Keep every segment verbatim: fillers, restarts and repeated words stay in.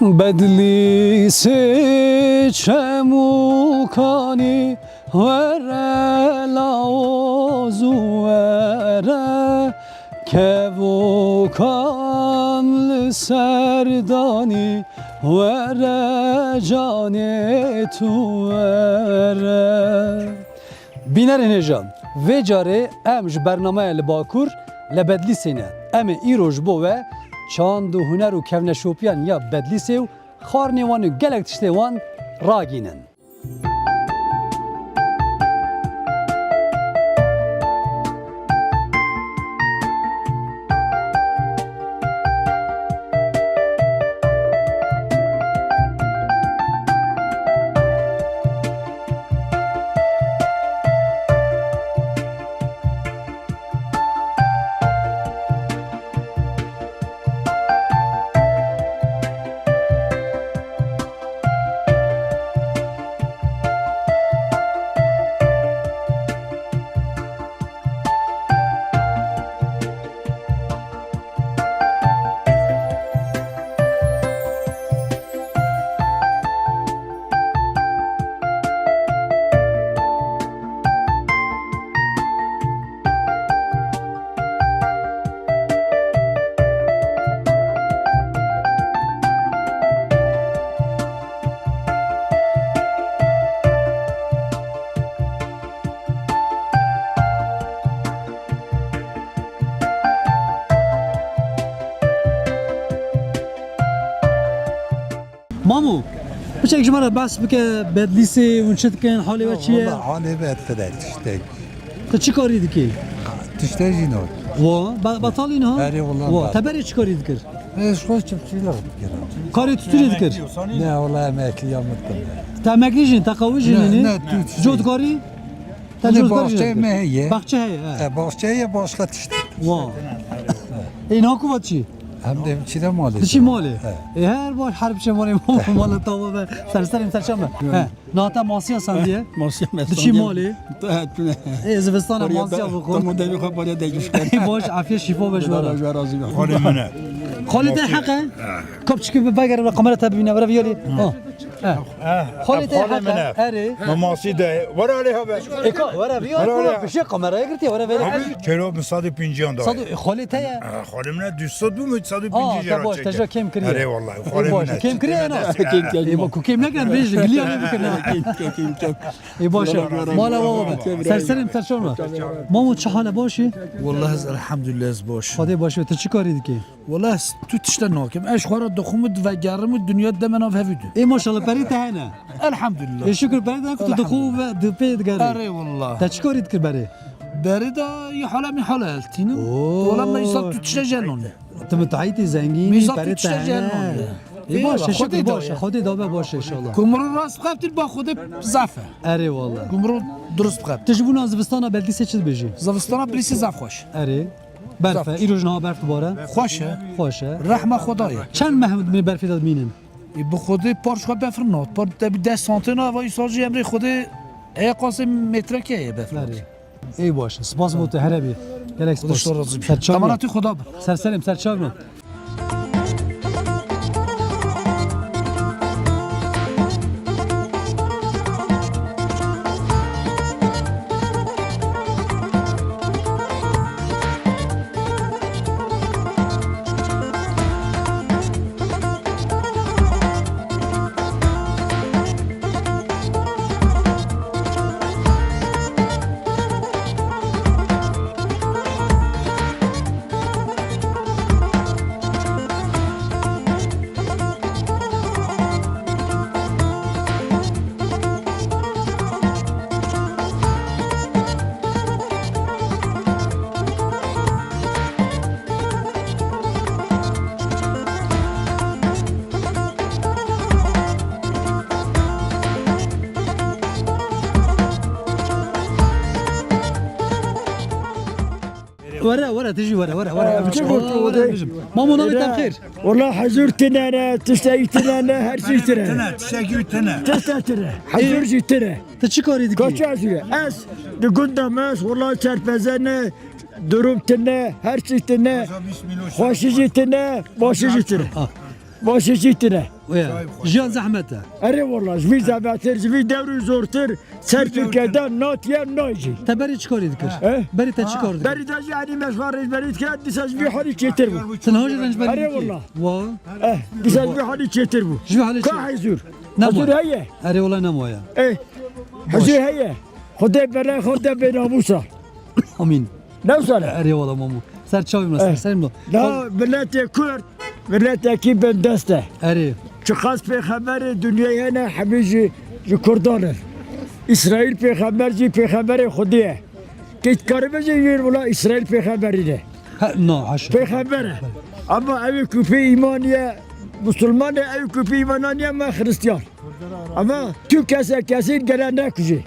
Bedlîsê çemûkanî were lawoz û were kevokan li ser danî were canê tu were. Bînerên hêja, vê carê em ji bernameya li Bakur li Bedlîsê ne. Em ê îro ji bo we çand û huner û kevneşopiyan ya Bedlîsê û xwarinê wan û gelek tiştê wan ragînin. Mamo, piçek ji me re behs bike, Bedlîsê hûn çi dikin, halê we çi ye? Wala halê me tine tiştek. Tu çi karî dikî? Tiştek jî ne. Wa, be-, betalî ne ha? Erê, wala Wa, betal. Te berê çi karî dikir? Ez xwe çiftçîlik dikirim. Karê tutûnê dikir? Ne, wala emeklî ya min tine. Te emeklî jî, te qawî jî Ne, nînî? Ne, tu Cot karî? Te Ne, cot karî baxçeyê jî me dikir? Heye. Baxçe heye, he. E, baxçe heye, başka tiştek. Wa. Ê, na ku va çi? Hem de çi de malê. Diçî malê. He. Ê, her baş her biçe malê, mala tava ve. Ser serê ser çame. He. Na te masiya sendiye? Masiya me Diçî sendiye. Malê. Ê, zivistana masiya bixwe. Tamam, devî xwe parya de giş kar. Ê, baş, afiye şîfa ve ji we re. Xalê min e. Xalê te heqe? He. Kap çiki bi vegere ve kamera te bibîne, vere viyalî. Ha. He. Xalê te heqe? Erê. Me masî de. Were alê habe. Ê, ka, were viyalî. Were alê. Bi şey kameraya girtiye, were vere. Abi, çelo min sed û pêncî da. Sed û, xalê te ye? Ha, xalê min e, du sed bû mu, sed û pêncî. Ah, te baş, te ja kêm kiriye. Erê, wallahî. Ê, baş, kêm kiriye na. Ê, ba, ku kêm nekin, vêj giliya ne bikin. Kêm, kêm, kêm, kêm. Ê, baş e. Mala baba. Ser serê min, ser çorma. Mamo, çi hale, baş î? Wallah, ez elhamdülillah ez baş im. Xwedê baş be, tu çi karî dikî? Wallah, ez tu tişte nakim. Ez xwe re dixwim û divegerim û dinya deme nav hevî du. Ê, maşallah, perê te hene. Elhamdülillah. Ê, şükür, perê te hene ku tu dixwe ve di pê digerî. Erê, wallah. Te çi karî dikir berê? Berê de yê hala min hala eltînim. Oo. Wala me îsa tu tişte jê nanî. Tu müteahhitî zengînî, perê te hene. Ê, baş e, şükür, baş e. Xwedê dabe baş e, inşallah. Ku miro rast bixebitî, ba Xwedê zaf e. Erê, wallah. Ku miro durust bixebitî. Tu ji bona zivistana Bedlîsê çi dibêjî? Zivistana Bedlîsê zaf xweş. Erê. Berf e, îro jî niha berf dibare. Xweş e. Xweş e. Rehma Xwedayê. Çend meh dimê berfê de dimînin? Ê, bi Xwedê par ji xwe befir nat. Par te bî des santê na, va îsal jî emrê Xwedê heye qasê metreke heye befir. Erê. Ey baş, spas bo te, here bî. Gelek spas. Xwedê ji te razî be. Ser çav. Emanetî Xweda be. Ser serê min, ser çav min. Were, were, tu jî were, were, were. Were, were, were. Mamo, navê te bi xêr? Wala hezûr tine ne, tiştekî tine ne, her şey tine. Tine, tiştekî tine. Tişte tine. Hezûr jî tine. Tu çi karî dikî? Kaça hezûr e? Ez di gunda me, wala çerpeze ne, durum tine, her şey tine. Xweşî jî tine, başî jî tine. Ha. Başî jî tine. Oya, jiyan zehmet e. Erê wala, ji vî zehmetir, ji vî dewrî zortir, ser Tirkiye de natiye nayê jî. Te berî çi karî dikir? Eh? Berî te çi kar dikir? Berî de jî enî me ji van rêjberî dikir, dîsa ji vî halî çêtir bû. Ti niha jî rêjberî dikî? Erê wala. Wa? Eh, dîsa ji vî halî çêtir bû. Ji vî halî çê- Ka hezûr? Nemaye. Hezûr heye? Erê wala nemaye. Eh, hezûr heye. Xwedê belê xwe de bênamûsa. Amîn. Ne wisa ne? Erê wala Mamo. Ser çavê min, ser serê min. Da miletê Kurd, miletekî bindest e. Erê. Çiqas pêxemberê dinyayê hene, hemî jî ji Kurdan in. Îsraîl pêxember jî pêxemberê Xwedê ye. Kê dikare bêje yê wila Îsraîl pêxemberî ne. Ha, na, haşa. Pêxember e. Ama ew ê ku pê îmanî ye, musulman e, ew ê ku pê îmanan ye, me xiristiyan. Ama tu kesek kesî gele nekujê.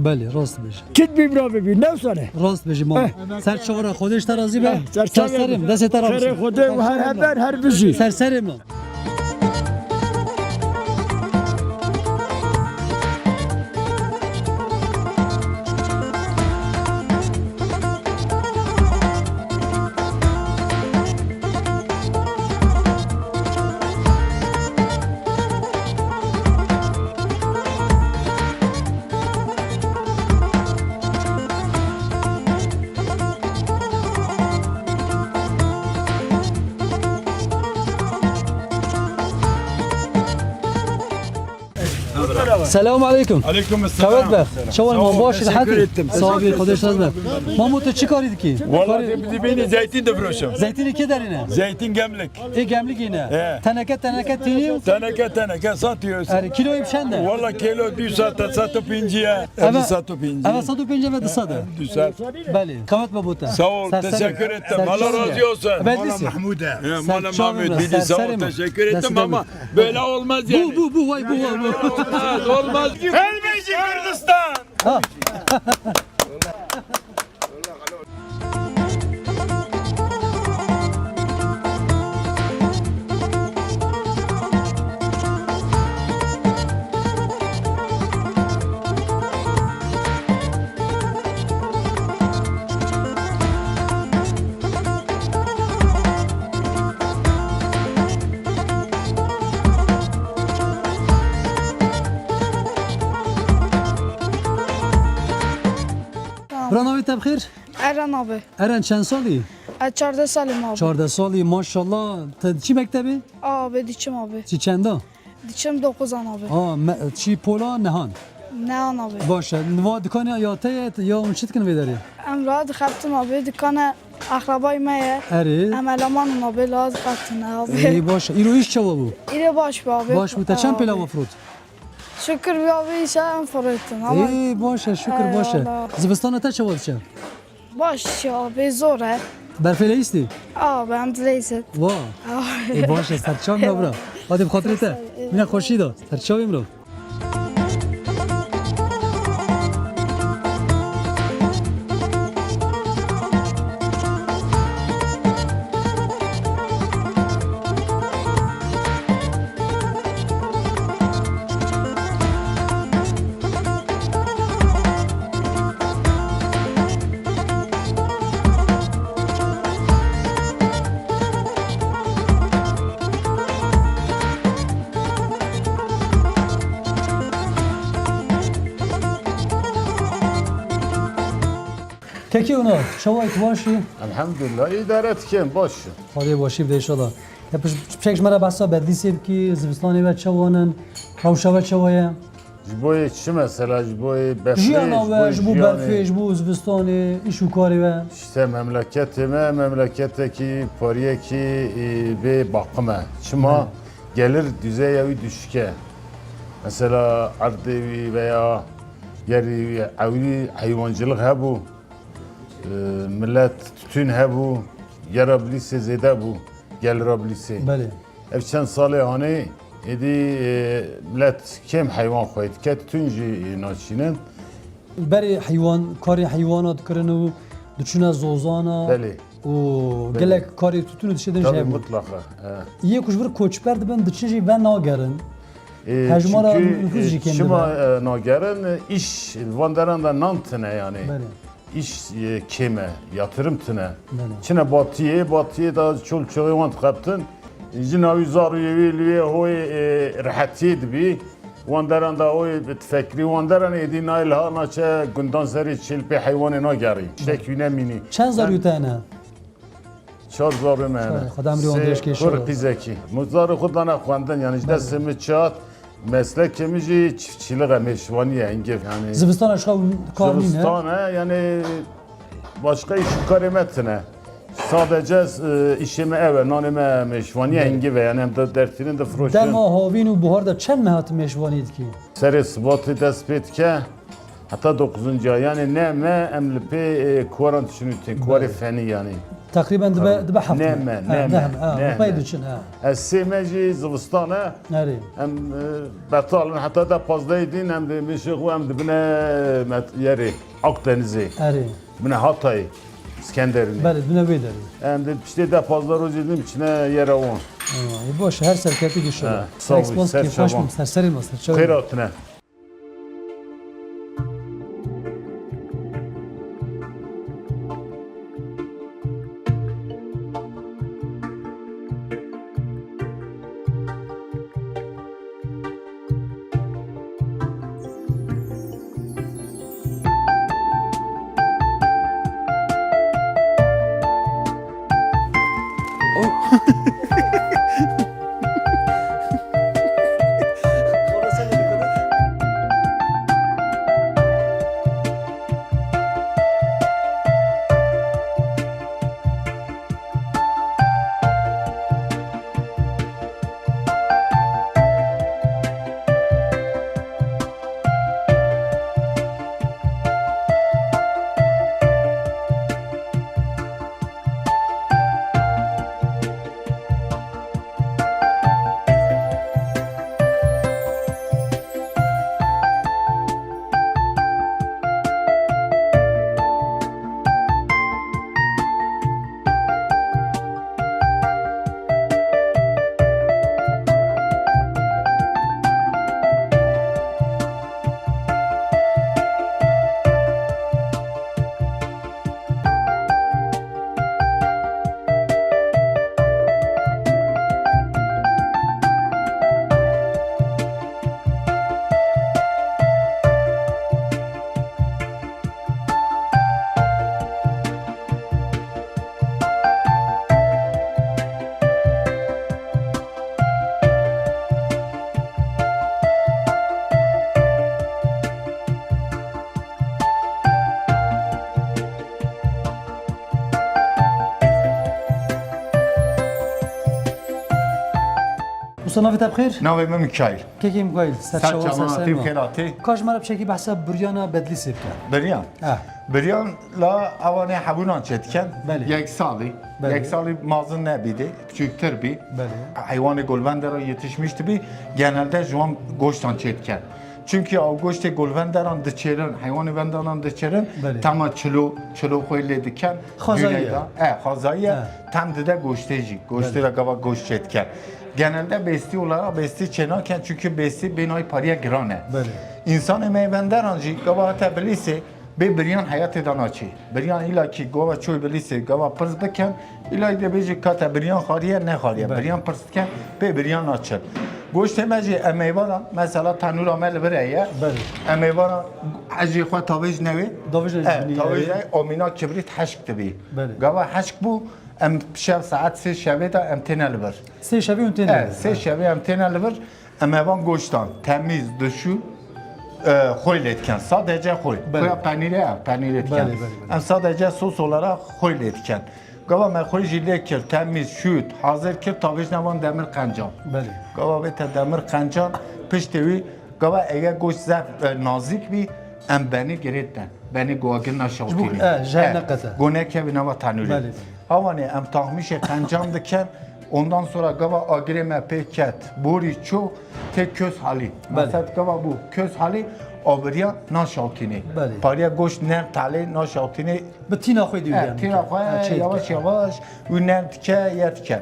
Belê, rast bêje. Kit bî bira bibî, ne wisa ne? Rast bêje, Mamo. Eh. Ser çavara Xwedê ji te razî be. Eh, ser Ser çavê serê min, destê te ra xêrê bişim. Xwedê û her heber, her bijî. Ser serê min. Selamun aleyküm. Aleyküm selam. Kawet be. Çawan Sağ ol, Mamo, baş teşekkür rehat. Ettim. Sağ ol, Xwedê şaz be. Mamo, tu çi karî dikî? Vallahi Karî- de bizi beni zeytin de broşum. Zeytinî kê derî ne? Zeytin Gemlik. Ê Gemlikî ne? He. Teneke, teneke tînî? Teneke, teneke satıyoruz. Erê, kîloyê bi çend e? Vallahi kilo du sat, sat û pêncî ye. Eve, Ev sat û pêncî. Eve sat û pêncî, eve du sat e. Du sat. Belê. Kawet be bo te. Sağ ol, Ser serê teşekkür min. Ettim. Ser Allah çavê razı min. Olsun. Bedlîsî. Mala Mahmud e. Ser Mala çavê Mahmud, min. Didi, Ser sağ ol, serê min. Teşekkür ettim ama böyle olmaz yani. Bu, bu, bu, vay bu, vay bu. Olmaz, olmaz. Elbette Kürdistan. Ha. Bira, navê te bi xêr? Eren abi. Eren, çend salî? Ez çardeh salî me abi. Çardeh salî, maşallah. Te diçî mektebê? Abi, diçim abi. Çi çenda? Diçim dokuzan abi. Ha, me, çi pola nehan? Nehan abi. Baş e. Niva dikanê ya te ye, ya hûn çi dikin vê derê? Em rahat dixebtin abi, dikane akrabayê me ye. Erê. Em eleman in abi, rahat dixebtin abi. Ê, baş e. Îro îş çawa bû? Îro baş bû abi. Baş bû. Te çend pêla wa firot? Şükür bi abi, îşe em firêtin ama. Ê, baş e, şükür, baş e. Eyvallah. Zivistana te çawa diçe? Baş ya, bê zor e. Berfê leyîstî? Abi, em dileyîsit. Wa. Abi. Ê, baş e, serçavê min bira. Hadi bi xatirê te. Eyvallah. Mine xweşî da. Serçavê min. Kekê Ûnar, çawa yî, tu baş î? Elhamdulillah, îdare dikim, baş. Xwedê başî bide înşallah. Ya piş-, piçek ji me re behsa Bedlîsê bikî, zivistanê we çawan in, rewşa we çawa ye? Ji bo yê çi mesela, ji bo yê berfê, Jiyana ji bo we, yê ji bo jiyanê? Berfê, ji bo zivistanê, îş û karê we? İşte memleketê me, memleketekî pariyekî, e, bê baqim e. Çima? Hı. Gelir düzeya wî düşük e. Mesela erdê wî veya gerî wî ewlî heywancılık hebû. E, millet tütün hebû, gera Bilîsê zêde bû, gelira Bilîsê. Belê. Ev çend salê anê, êdî, e, millet kêm heywan xweyî dike, tütün jî, e, naçînin. Berê heywan, karê heywana dikirin û diçûne zozana. Belê. Û Belê. Gelek karê tütün û dişê din jî Tabii, hebû. Mutlaka, e. Yê ku ji vir koçber dibin, diçin jî ve nagerin. E, Hejmara çünkü, nüfus e, jî kêm çima, dibe. E, nagerin, e, îş li van deran de nan tine yani. Belê. İş, e, kêm e, yatırım tine. Belê. Çine batiyê, batiyê de çol çoğê wan dixebtin. Jina wî zarûyê wî li wê hoyê, e, rehetiyê dibî. Wan deran da hoyê bi tfekirî, wan deran êdî nayê liha naçe gundan serê çêl pê heywanê nagerî. Tiştek wî nemînî. Çend zarûyê te hene? Çar zarûyê me hene. Çar, Xwedê emrê wan dirêj kê inşallah. Sê kur qîzekî. Min zarê xwe dane xwendin, yanî ji destê min çi hat, meslekê min jî çiftçîlik e, mêşvanî ye, hingê, yanî. Zivistana ji xwe kar nîne? Zivistan e, yanî başka îş û karê me tine. Sadece, e, îşê me ev e, nanê me mêşvanî ye, hingê ve, yanî em de dertînin, difroşin. Dema havîn û buhar de çend meha tu mêşvanî dikî? Serê sibatê dest pê dike, heta dokuzuncu ay, yanî ne me, em li pê, e, kuwaran diçin û tên, kuwarê fenî yanî. Teqrîben dibe, dibe heft meh. Ne me, ha, ne me, ha, ne me. Diçin, ha. Ez sê me jî zivistan e. Erê. Em, e, betal in, heta de pazdehê din, em dê mêşê xwe em dibine met-, yerê, Akdenizê. Erê. Bine Hatayê, Skenderunê. Belê, bine wê derê. Em dê piştê de pazdeh rojê din biçine yera wan. Aa, e, baş, her serketî dişe. Ha, sağ ol, ser çavan. Ser serê me, ser çavan. Xêr hatine. Usta, navê te bi xêr? Navê min Mikaîl. Kekê Mikaîl, ser çavan, ser serma. Ser çavan, hatî bi xêr hatî. Ka ji me re piçekî behsa biryana Bedlîsê bike. Biryan? Eh. Biryan la ewanê hebûnan çêdiken. Belê. Yek salî. Belê. Yek salî mazin nebî dê, küçüktir bî. Belê. Heywanê golvende re yetişmiş dibî, genelde ji wan goştan çêdiken. Çünkü ew goştê golvenderan diçêrin, heywanê venderan diçêrin, belê, tema çilo, çilo xwe lê diken. Xwezayî ye. Güneyda, e, xwezayî ye, he, tem dide goştê jî. Goştê, belê, re gava goş çêdiken. Genelde bêstî olarak bêstî çênaken, çünkü bêstî bênayî parîye giran e. Belê. Însanê me venderan jî gava hate Bilîsê, bê biryan heyatê de naçê. Biryan îla kî gava çoy Bilîsê, gava pirs biken, îla dê bêjî kate biryan xariye, nexariye. Belê. Biryan pirs diken, pê biryan naçin. Goştê me jî em meyvaran, mesela tenûra me li vir heye. Belê. Em meyvaran hejê xwe tavêj newê. Tavêj newê. E, tavêj newê, omîna kibrît heşk dibî. Belê. Gava heşk bû, em şev saet sê şevê de em têne li vir. Sê şevê em têne li vir. E, sê şevê em têne li vir. Em evan goştan temîz, dişû, e, xwê lê dikin. Sadece xwê. Belê. Xwê penîrê, em penîrê dikin. Belê, belê, belê. Em sadece sos olarak xwê lê dikin. Gava me xwê jî lê kir, temîz, şût, hazir kir, tavêjne van demir qencan. Belê. Gava bête demir qencan, piştê wî, gava ege goşt zef, e, nazik bî, em benî girêt den. Benî go agir naşewtînî. Ji bo, e, jeh neqete. Go nekevî nava tenûrê. Belê, belê. Hawanê em tahmîşê qencan dikin, ondan sonra gava agirê me pê ket, borî ço, tê köz halî. Belê. Mesed gava bû köz halî, aviriya naşewtînî. Belê. Pariya goşt nerm talê naşewtînî. Bi tîna xwe dî. E, tîna xwe, ha, çê dike, yavaş yavaş wî nerm dike, yer dike.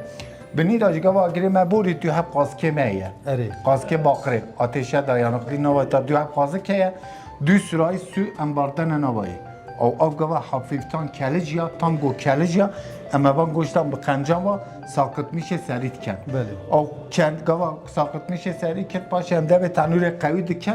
Binî de ji gava agirê me borî tu hep qaskê me ye. Erê. Qaskê baqirê, ateşe dayanıklı nava ta du hep qazikê ye. Du sürahî su em bardene navayê. Ew, ew gava hafiftan kelic ya, tam go kelic ya, em evan goştan bi qencan ve sarkıtmışê serî dikin. Belê. Ew ken-, gava sarkıtmışê serî kir, paşê em devê tenûrê qewî dikin,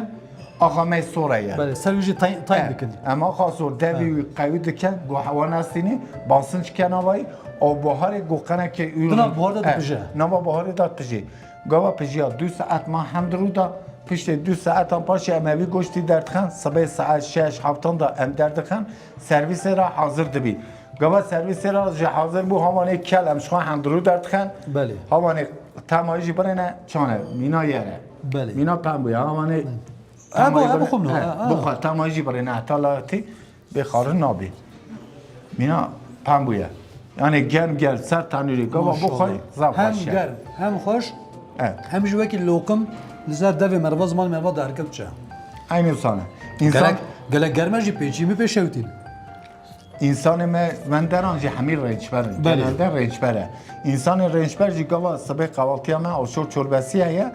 axa me sore ye. Belê, ser wî jî tay-, tayn Eh, dikin. Em axa sor devî Eh. wî qewî dikin, go hewa nestînî, basınç ken avayî, ew buharê go qenekê û Dina buhar de Eh, dipije. Nava buharê de dipije. Gava pijiya du saet ma hemdirû da, piştê du saetan paşê em evî goştî derdixin, sibê saet şeş haftan da em derdixin, servîsê ra hazir dibî. Gava servîsê ra jî hazir bû, havanê kel em ji xwe hemdirû derdixin. Belê. Havanê tema jî birêne çane, mîna yere. Belê. Mîna pem bûye, havanê Belê. tema Ev o, jî ev birê-, xumno, he, ha, ha. Bixwe, tema jî birêne heta latî. Bê xarin nabê. Mîna pembû ye. Yani germ germ ser tenûrê gava Maşallah. Bixwe zaf Hem xweş e. Germ, hem xweş, Evet. Hem jî wekî lokim li ser devê merva, ziman merva derkevçe. Aynı sana. İnsan Gerek, gelek germe jî pêçî mi pêşewtîn. İnsanê me venderan jî hemî rêçber in. Belê. Genelde rêçber e. İnsanê rêçber jî gava sibê kahvaltıya me avşor çorbesi heye.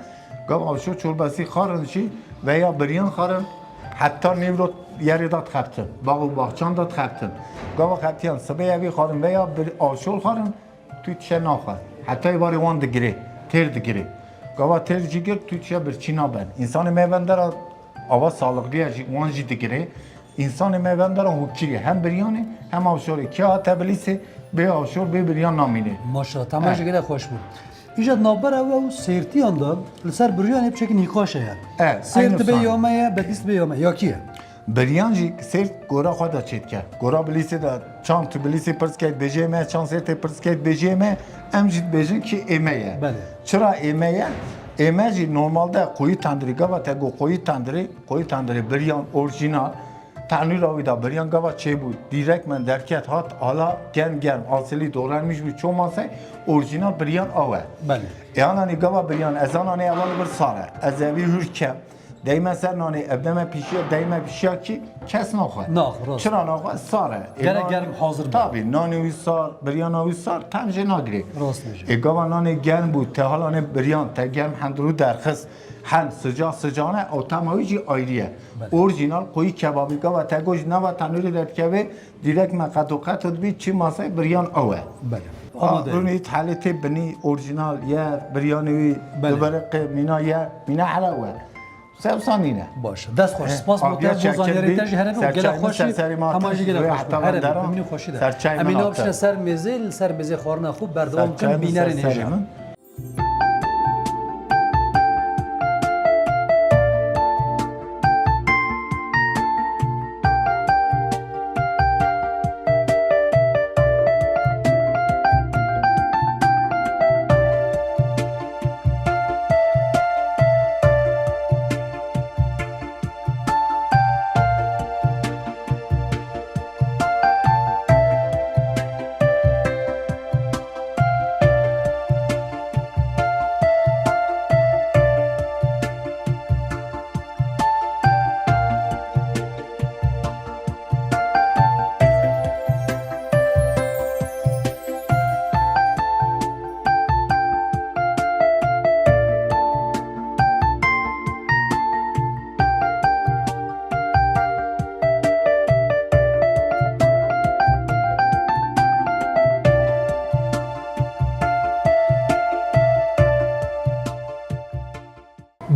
Gav avşor çorbesi xwarin jî veya biryan xwarin heta nîvro yerê da dixebtin. Bax û baxçan da dixebtin. Gava xebtiyan sibê evî xwarin veya bir avşor xwarin tu çe naxwe. Heta êvarê wan digirê, têr digirê. Gava têr jî gir tu çe birçî naben. İnsanê me vendera ava sağlıklıya jî, wan jî digirê. İnsanê me vendera hûkirî hem biryanê hem avşorê. Kê hate bilîsê bê avşor bê biryan namînê. Maşallah, tema Eh. jî gelek xweş bû. Îja di navbera we û sêrtiyan de li ser biryanê piçekî nîqaş heye. Eh, Sêrt aynı dibe saniye. Ya me ye, bedlîs dibe ya me. Ya kî ye? Biryan jî sêrt gora xwe de çêdike. Gora bilîsê de çan tu bilîsê pirs ket bêjê me, çan sêrtê pirs ket bêjê me, em jî dibêjin kî ê me ye. Belê. Çira ê me ye? Ê me jî normalde qoyî tendirî, gava te got qoyî tendirî, qoyî tendirî biryan orjînal, tenûra wî de biryan gava çêbû, dîrekmen derket hat ala germ germ, asilî doğranmış bû ço masey, orjînal biryan aw e. Belê. E ananî gava biryan, ez ananî ewa li vir sar e. Ez evî hûr kem. Deyme ser nanê, ev deme pişiya, deyme pişiya kî kes naxwe. Naxwe, rast. Çira naxwe? Sar e. E, Gerek nan-, germ hazir be. Tabii, nanê wî sar, biryana wî sar, tem jê nagirê. Rast bêje. E, gava nanê germ bû, te halanê biryan, te germ hendirû derxist, hen, sıcak sıcağına, o tema wî jî ayrı ye. Belê. Orjînal qoyî kebabî, gava te got ji nava tenûrê derdikeve, dîrekt me qeto qeto dibî, çi masey biryan ew e. Belê. A, Amade. Rûnî thalê tê binî, orjînal ye, biryanê wî, Belê. Bibiriqê, mîna ye, mîna hele ew e. Sewsa nîne. Baş. Dest xweş. He, Spas bo te, aviya bo zaniyarê çekirî, te jî here be û gelek serçayê min xweş e. Ser serê min Hema jî hate, gelek xweş be. Sewsa Here be, deran, bi minî xweşî de. Serçayê Em ê min niha hate. Bişine ser mêzê, li ser mêzê xwarina xwe berdewam Serçayê bikin, min, bînerên ser serê hêja. Min.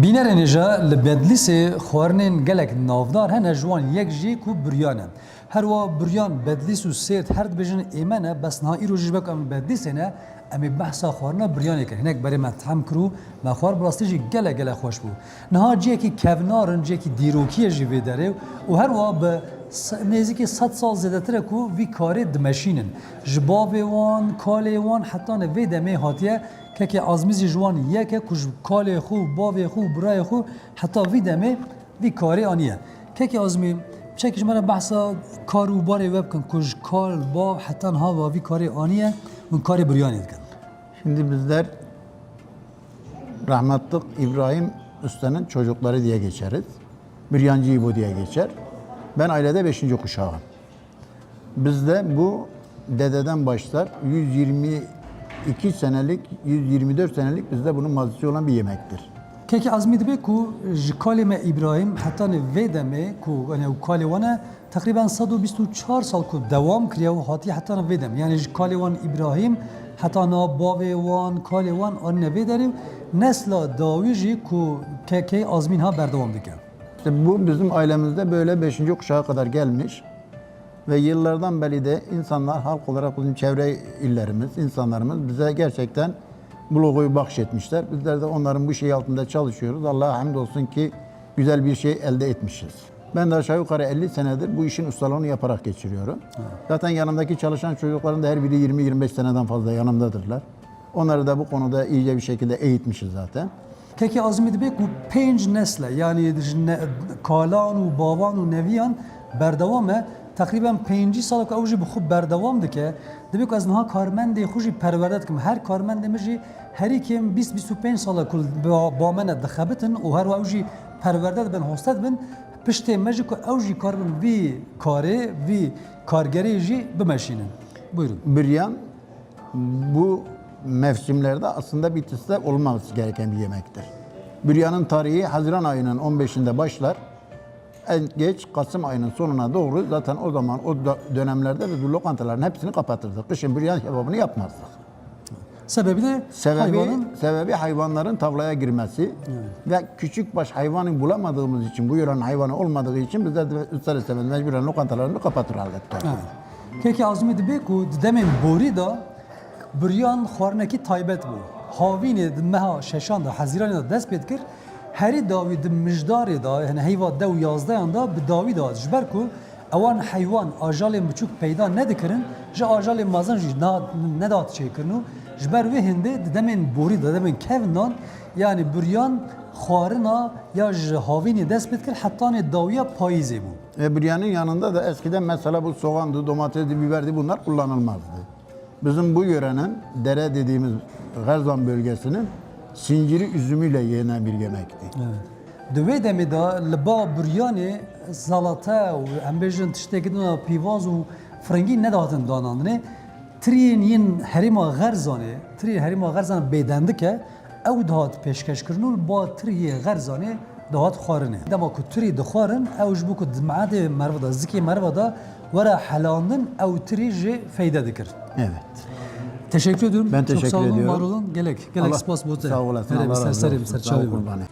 Bînerên hêja, li Bedlîsê xwarinên gelek navdar hene, ji wan yek jî ku biryan e. Her wa biryan, Bedlîs û Sêrt her dibêjin ê me ne, bes niha îro jî ji ber ku em li Bedlîsê ne, em ê behsa xwarina biryanê kirin. Hinek berê me tehm kir û me xwar, bi rastî jî gelek gelek xweş bû. Niha cihekî kevnar in, cihekî dîrokî ye jî vê derê û her wa bi se-, nêzîkî sed sal zêdetir e ku vî karê dimeşînin. Ji bavê wan, kalê wan heta ne vê demê hatiye. Kekê Azmî zî ji wan yek e ku ji kalê xwe û bavê xwe û birayê xwe heta vî demê vî karê aniye. Kekê Azmî, çekî ji me re behsa kar û barê we bikin ku ji kal, bav heta niha va vî karê aniye, hûn karê biryanê dikin. Şimdi bizler rahmetli İbrahim Usta'nın çocukları diye geçeriz. Büryancı İbo diye geçer. Ben ailede beşinci kuşağım. Bizde bu dededen başlar, yüz yirmi iki senelik, yüz yirmi dört senelik bizde bunun mazisi olan bir yemektir. Kekê Azmî dibê ku ji kalê me Îbrahîm hetanê vê demê ku, yani, ew kalê wan e, teqrîben sed û bîst û çar sal ku dewam kiriye û hatiye hetanê vê demê. Yani ji kalê wan Îbrahîm heta niha bavê wan, kalê wan anîne vê derê û nesla dawî jî ku kekê Azmî niha berdewam dike. İşte bu bizim ailemizde böyle beşinci kuşağa kadar gelmiş. Ve yıllardan beri de insanlar, halk olarak bizim çevre illerimiz, insanlarımız bize gerçekten bu logoyu bahşetmişler. Bizler de onların bu şeyi altında çalışıyoruz. Allah'a hamdolsun ki güzel bir şey elde etmişiz. Ben de aşağı yukarı elli senedir bu işin ustalığını yaparak geçiriyorum. Evet. Zaten yanımdaki çalışan çocukların da her biri yirmi yirmi beş seneden fazla yanımdadırlar. Onları da bu konuda iyice bir şekilde eğitmişiz zaten. Kekê Azmî dibê ku pênc nesle, yani ji ne-, kalan û bavan û neviyan berdewam e. Teqrîben pêncî sal e ku ew jî bi xwe berdewam dike. Dibê ku ez niha karmendê xwe jî perwerde dikim. Her karmendê min jî herî kêm bîst bîst û pênc sal e ku li ba, ba me ne dixebitin û her wiha ew jî perwerde dibin, hoste dibin. Piştê me jî ku ew jî karibin vî karê, vî kargerê jî bimeşînin. Buyurun. Biryan bu mevsimlerde aslında Bitlis'te olmaması gereken bir yemektir. Büryanın tarihi Haziran ayının on beşinde başlar. En geç Kasım ayının sonuna doğru zaten o zaman o da-, dönemlerde biz bu lokantaların hepsini kapatırdık. Kışın büryan kebabını yapmazdık. Sebebi de Sebebi, hayvanın sebebi hayvanların tavlaya girmesi Evet. ve küçükbaş hayvanı bulamadığımız için, bu yörenin hayvanı olmadığı için bizler de ister istemez mecburen lokantalarını kapatır halde tutar. Evet. Kekê Azmî dibê ku di demên borî de buriyan xwarinekî taybet bû. Havînê di meha şeşan de, Hezîranê de dest pê dikir, herî dawî di mijdarê de, yani heyva deh û yazdehan de bi dawî de hat. Ji ber ku ewan heywan ajalên biçûk peyda nedikirin, ji ajalên mezin jî na-, nedat çêkirin û ji ber wê hindê di demên borî de, demên kevnan, yani buriyan xwarina ya ji havînê dest pê dikir, hetanê dawiya payîzê bû. E, büryanın yanında da eskiden mesela bu soğandı, domatesdi, biberdi, bunlar kullanılmazdı. Bizim bu yörenin, dere dediğimiz Gerzan bölgesinin sinciri üzümüyle yenen bir yemekti. Evet. Di wê demê de li ba buryanê zalate û, em bêjin, tiştekî din pîvaz û firingî nedatin danandinê. Tiriyên yên herêma Gerzanê, tiriyên herêma Gerzanê bêdendik e, ew dihat pêşkeş kirin û li ba tiriyê Gerzanê dihat xwarinê. Dema ku tirî dixwarin, ew ji bo ku di meedê meriva de, zikê meriva de were helandin, ew tirî jê feyde dikir. Evet. Teşekkür ediyorum. Ben Çok teşekkür sağ olun, ediyorum. Var olun. Gelek, gelek Allah spas bo te. Sağ olasın, Hele Allah bir razı serserê olsun. Sağ ol, serçavê kurbanê.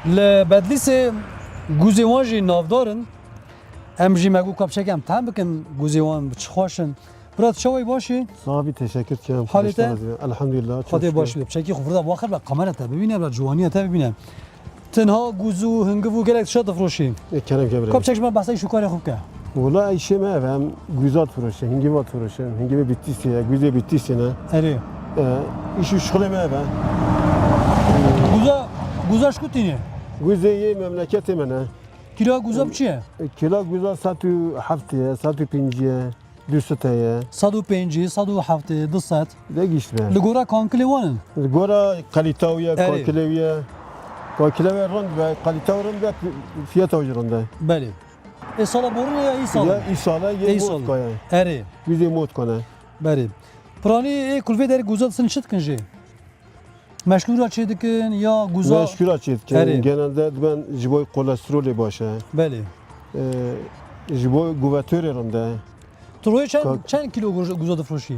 Li Bedlîsê guzê wan jî navdar in. Em jî me got, ka piçekê em tehm bikin, guzê wan çi xweş in. Bira, tu çawa yî, baş î? Sax bî, teşekkür dikim. Halê te? Elhamdülillah, çok Xwedê şükür. Baş bî. Piçekî xwe vir de biaxivîne, bira ciwaniya te bibîne, bira civaniya te bibîne. Tenha guz û hingiv û gelek tişt difiroşî. E, kerem ke bira. Ka piçek ji me behsa îş û karê xwe bike. Wela îşê me ev e, em guza difiroşin, hingiva difiroşin, hingivê Bitlisê ye, guzê Bitlisê ne. Erê. E, îş û şixulê me ev e. Guza, guza ji ku tînê? Guzê yê memleketê me ne. Kîloya guza bi çi ye? E, kîloya guza sed û heft ye, sed û pêncî ye. Du sed heye. Sed û pêncî, sed û heftê, du sed. De gişt be. Li gora kankilê wan in? Li gora kalîta wî ye, Erê. Kankilê wî ye. Kankilê wî rind be, kalîta wî rind be, fiyata wî jî rind e. Belê. Ê sala borî ne ya îsal? Ya îsal e, yê Ê îsal. Motka ye. Erê. Wî zê motka ne. Belê. Piranî ê kulvê derê guza disin çi dikin jê? Meşkûra çê dikin ya guza? Meşkûra çê dikin. Erê. Genelde diben ji bo kolesterolê baş e. Belê. Ee, ji bo guvetörê rinde. Tu rojê çend, Ka- çend kilo guza, guza difiroşî?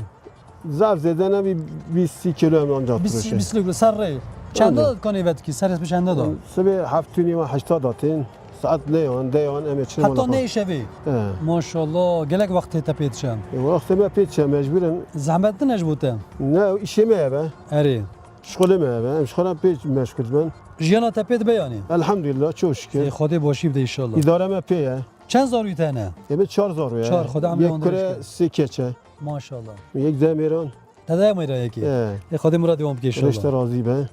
Zaf zêde nebî, bîst sî kilo em anca Bîst, difiroşî. Bîst kilo ser rê. Çenda Anca. Dikanê vetikî? Ser hesbê çenda da? Sibê heft û nîva heşta datên. Saet neyan, deyan em ê çin Heta mala xwe. Neyê şevê. He. Maşallah, gelek wextê te pê diçe. E, wextê me pê diçe, mecbûr in. Zehmet din e ji bo te? Ne, îşê me ye be. Erê. Şixulê me ye be. Em şixulan pê meşgûl dibin. Jiyana te pê dibe yanî? Elhamdülillah, çok şükür. Ê, Xwedê başî bide inşallah. Îdare me pê ye. Çend zarûyî te hene? Ê, me çar zarû ye. Çar, Xwedê emrê wan dirêj ke. Yek kure, sê keçe. Maşallah. Yek demêran. Te de mêra yekê. He. Ê, Xwedê miradê wan bike inşallah. Reşte razî be.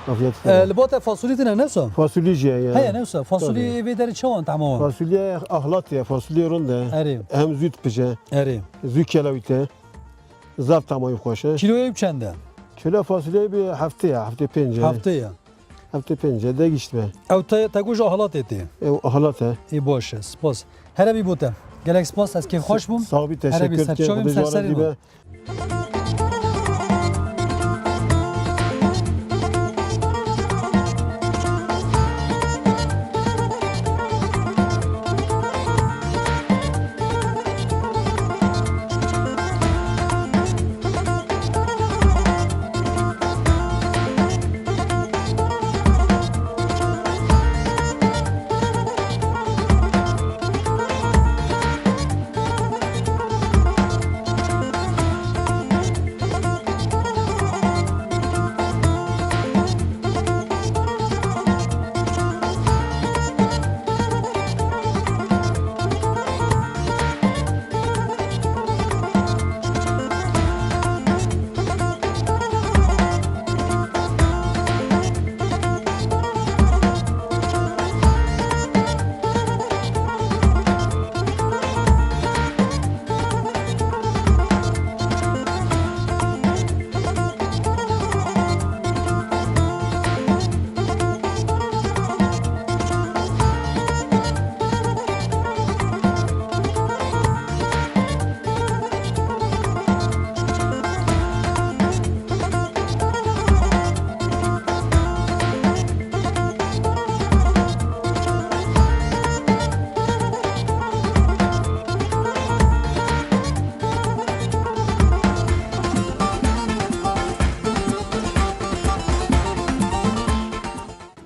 Afiyet olsun. E, li ba te fasulî tine ne wisa? Fasulî jî heye. Heye ne wisa? Fasulî Tabii. Vê derê çawan tehma wan? Fasulye ahlat ye, fasulye rund e. Erê. Hem zû dipije. Erê. Zû kelewîte. Zaf tamayî xweş e. Kiloyê bi çend e? Kilo fasulye bi heftê ye, heftê pênc e. Heftê ye. Heftê pênc e, de gişt be. Ew te, te got ji ahlatê tê? Ew ahlat e. Ê baş e, spas. Here bî bo te. Gelek spas, ez kêfxweş bûm. Sağ ol, teşekkür ederim. Xwedê ji we razî be.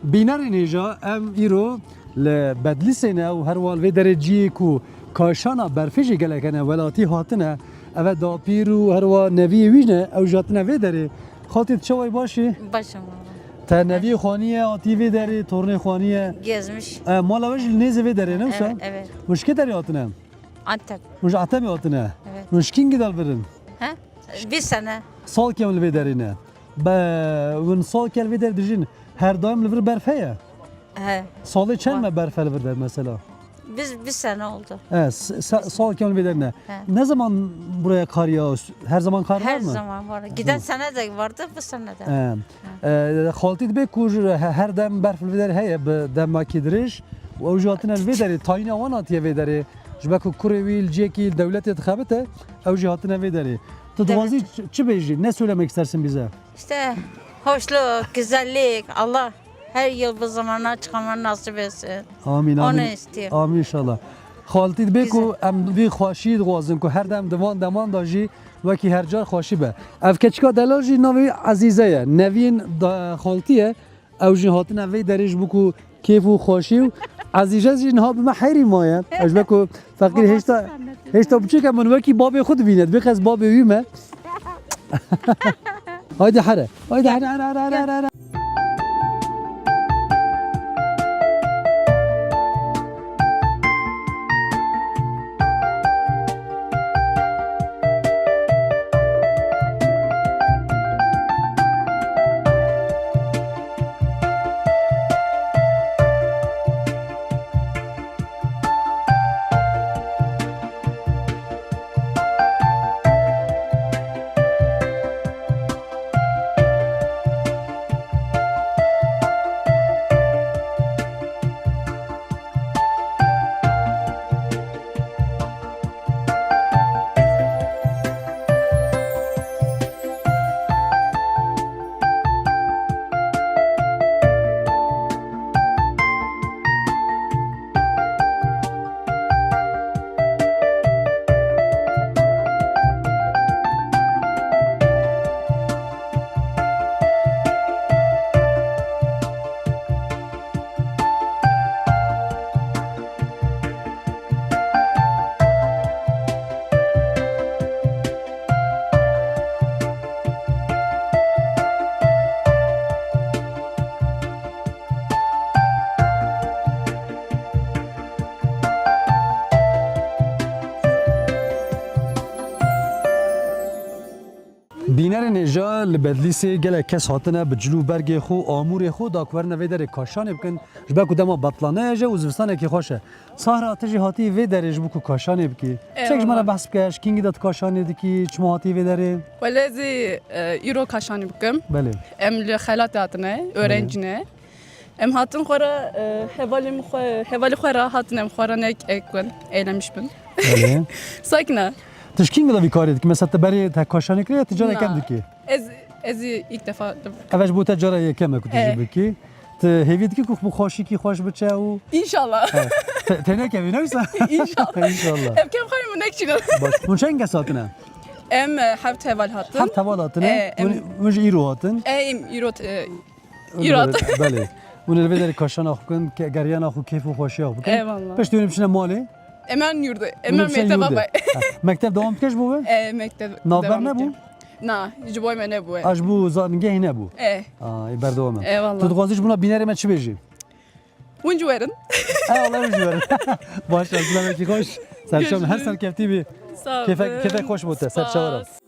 Bînerên hêja, em îro li Bedlîsê ne û herwa li vê derê cihê ku kaşana berfê jî gelek hene, welatî hatine. Ev e dapîr û herwa neviyê wî ne, ew jî hatine vê derê. Xaltî, tu çawa yî, baş î? Baş im, baba. Te neviyê xwaniye, hatî vê derê, tornê xwaniye. Gezmiş. E, mala we jî li nêzê vê derê ne wisa? Evet, evet. Hûn ji kê derê hatine? Antep. Hûn ji Antepê hatine? Evet. Hûn ji kîngî de li vir in? He? Vîst sene. Sal kem li vê derê ne? Be, hûn sal kem li vê derê dijîn, her daim li vir berf heye? He. Salê çend Var. Me berf e li vir de mesela? Biz bir sene oldu. He, s-, sa-, sal kem li vê derê ne? He. Ne zaman buraya kar yağıyor? Her zaman kar var Her mı? zaman var. Giden Hı. sene de vardı, bu sene de. He. Hı. E, xaltî dibe ku ji he-, her dem berf li vê derê heye bi demakî dirêj û ew jî hatine li vê derê, tayîna wan hatiye vê derê. Ji ber ku kurê wî li cihekî li dewletê dixebite, ew jî hatine vê derê. Tu Devlet- dixwazî çi, çi bêjî? Ne söylemek istersin bize? İşte hoşluk, güzellik, Allah her yıl bu zamana çıkma nasip etsin. Amin, Onu amin. istiyorum. Amin inşallah. Xaltî dibe ku Güzel. Em vî xweşî dixwazin ku her dem di van deman de jî wekî her car xweşî be. Ev keçika delal jî navê Ezîze ye. Neviyên da-, xaltî ye. Ew jî hatine vê derê ji bo ku kêf û xweşî û Ezîze jî niha bi me heyrî maye. Ew ji ber ku feqîr Baba hêşta, sen ne hêşta biçûk e, min wekî babê xwe dibîne. Dibê qez babê wî me. Haydi here. Haydi here, here, here, here, here. Bînerên hêja li Bedlîsê gelek kes hatine bi cil û bergê xwe, amûrê xwe da ku werine vê derê kaşanê bikin, ji ber ku dema betlane ye jî û zivistanekî xweş e. Sahra, tu jî hatî vê derê ji bo ku kaşanê bikî. Çek ji me re Eyvallah. Behs bike, ji kîngî de tu kaşanê dikî, çima hatî vê derê? Wele ez ê, e, îro kaşanê bikim. Belê. Em li xelatê hatine, Belê. Öğrenci ne. Em hatin xwe re, e, hevalê min xwe, hevalê xwe re hatin em xwe re nek ek bin, eylemiş bin. Belê. Sakine. Tu ji kîngî de vî karê dikî? Mesela tu berê te kaşanê kiriye ya tu cara Na. Yekem dikî? Ez, ez ê ilk defa Ev ji bo te cara yekem e ku tu jî Eh. bikî. Tu hêvî dikî ku bi xweşikî xweş biçe û İnşallah. He. Te, te nekevî ne wisa? İnşallah. İnşallah. Em kem xwe min nekçîne. Baş. Hûn çend kes hatine? Em, e, heft heval hatin. Heft heval hatine? Eh, em Hûn, hûn jî îro hatin? Eh, em îro, e, Îro hat. Belê. Hûn ê li vê derê kaşana xwe bikin, ke-, geriyana xwe, keyf û xweşiya xwe bikin. Eyvallah. Piştî hûn ê biçine malê. Em ên yurdê. Em Hûn ê ên biçine mekteba yurdê. Xwe. Ha, mekteb dewam dike ji bo we? E, mekteb Navber dewam nebû? Dike. Na, ji bo me nebû, e. A, ji bo zanîngehê nebû? E. A, ê berdewam e. Eyvallah. Tu dixwazî ji bona bînerê me çi bêjî? Hûn jî werin. Eyvallah, hûn jî werin. Baş e, zilamekî xweş. Serçam her Görüşürüz. Serkevtî bî. Sağ olun. Kêfek, kêfek xweş bo te. Serçawa re. Spas.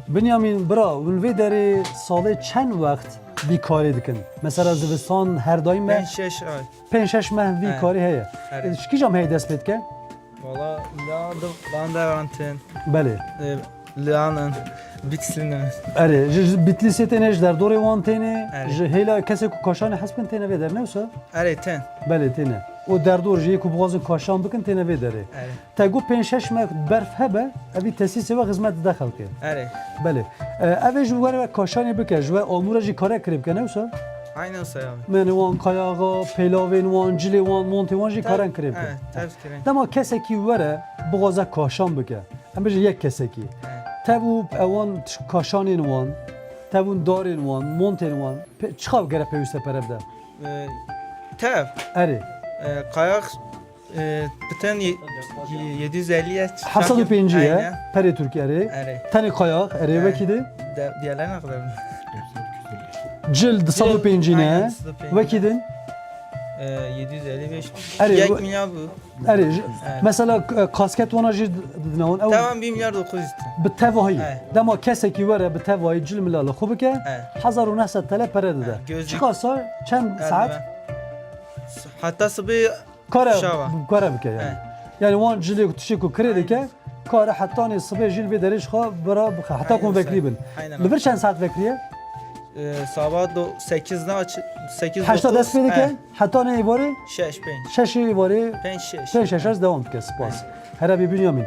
Binyamîn, bira, hûn vê derê salê çend wext vî karê dikin? Mesela zivistan her daîm me? Pênc şeş ay. Pênc şeş meh vî He. karê heye. Erê. Ji kîjan mehê dest pê dike? Valla, lan de, lan de van tên. Belê. E, Lianin, Bitlisli'nin. Erê, ji, ji Bitlîsê têne, ji derdorê wan têne, Erê. Ji hêla kesê ku kaşanê hez bikin têne vê der, ne wisa? Erê, tên. Belê, têne. Û derdor jî yê ku bixwazin kaşan bikin têne vê derê. Erê. Te got pênc şeş meh berf hebe, evî tesîsê we xizmet dide xelkê. Erê. Belê. E, ev ê ji we re kaşanê bike, ji we amûra jî kare kirê bike, ne wisa? Aynen wisa ya. Menê wan, kayaxa, pêlavên wan, cilê wan, montê wan jî Tev-, karen kirê bike. Evet, tevz kirê. Dema kesekî were bixwaze kaşan bike, em bêjin yek kesekî. Evet. Tev û ewan t-, kaşanên wan, tev û darên wan, montên wan, pe-, çiqa gere pêwîste pere bide? Ee, tev. Erê. Ee, kayak, ee, bütün ye-, ye-, yedi yüz elli ye. Heft sed û pêncî ye. Aynen. Perê Tirkî erê. Erê. Tenê kayak erê, Evet. Wekî din? De-, diğerleri ne kadar? Cil du sed û pêncî ne? Aynen, du sed û pêncî. Wekî din? Ee, yedi yüz elli beş. Erê, Yek bu milyar bu. Erê, ji-, Evet. mesela, e, kasket wana jî didine wan. Ew Tamam, bir milyar dokuz yüz. Bi tevahî. Evet. Dema kesekî were bi tevahî cil milala xwe bike, Evet. hezar û neh sed T L pere dide. Evet, gözlük. Çiqasa, çend Eldiven. Saet? Hatta sibê Kare, Şava. Kare bike yani. Evet. Yani wan cilê ku tiştê ku kirê dike, Aynen. kare hetanê sibê jî li vê derê ji xwe bira bixe. Heta ku Aynen, vekrî bin. Aynen. Li vir çend saet vekriye? Ee, sabah do-, sekiz ne aç-, sekiz Heşta dokuz, dest pê dike, evet. Hetanê êvarê? Şeş, pênc. Şeşê êvarê? Pênc, şeş. Pênc, şeş, ez dewam dike, spas. Pênc. Here bî Binyamin.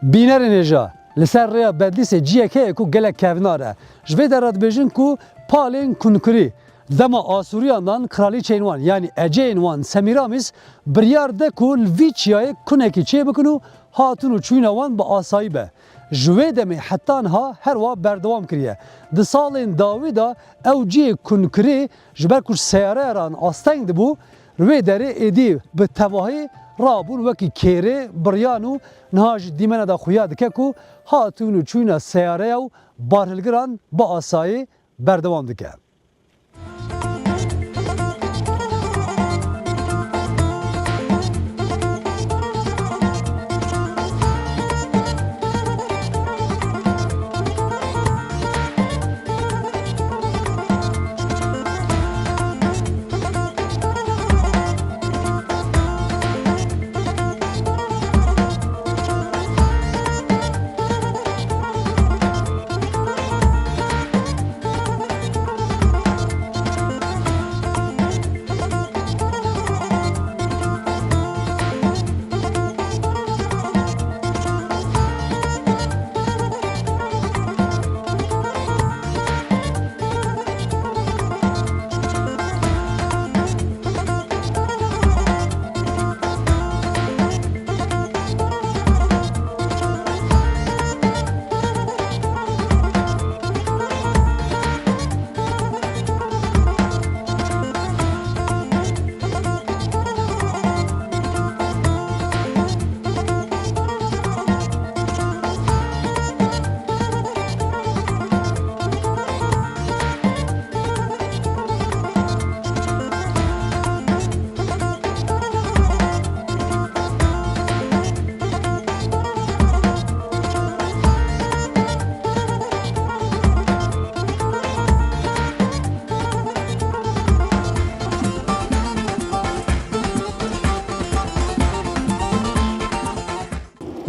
Bînerên hêja, li ser rêya Bedlîsê ciyek heye ku gelek kevnar e. Ji vê derê dibêjin ku palên kunkirî dema Asûriyan dan kralîçeyên wan, yanî eceyên wan Semîramîs biryar de ku li vî çiyayê kunekî çêbikin û hatin û çûyîna wan bi asayî be. Ji wê demê heta niha her wiha berdewam kiriye. Di salên dawî de ew cihê kunkirî ji ber ku ji seyareyan asteng dibû, li wê derê êdî bi tevahî rabûn wekî kêrê biriyan û niha jî dîmena de xuya dike ku hatin û çûyîna seyareya û barhilgiran bi asayî berdewam dike.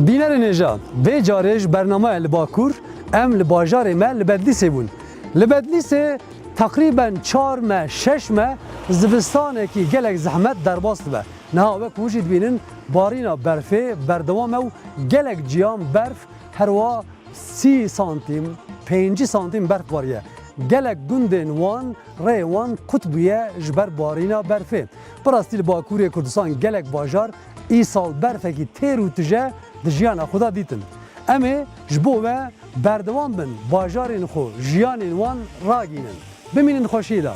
Bînerên hêja, vê carê ji bernameya Li Bakur em li bajarê me li Bedlîsê bûn. Li Bedlîsê teqrîben çar meh, şeş meh zivistanekî gelek zehmet derbas dibe. Niha wek hûn jî dibînin, barîna berfê berdewam e û gelek ciyan berf her wiha sî santîm, pêncî santîm berf bariye. Gelek gundên wan, rêyên wan qut bûye ji ber barîna berfê. Bi rastî li Bakurê Kurdistan gelek bajar îsal berfekî têr û tije di jiyana xwe de dîtin. Em ê ji bo we berdewam bin bajarên xwe, jiyanên wan ragihînin. Bimînin xweşiyê de.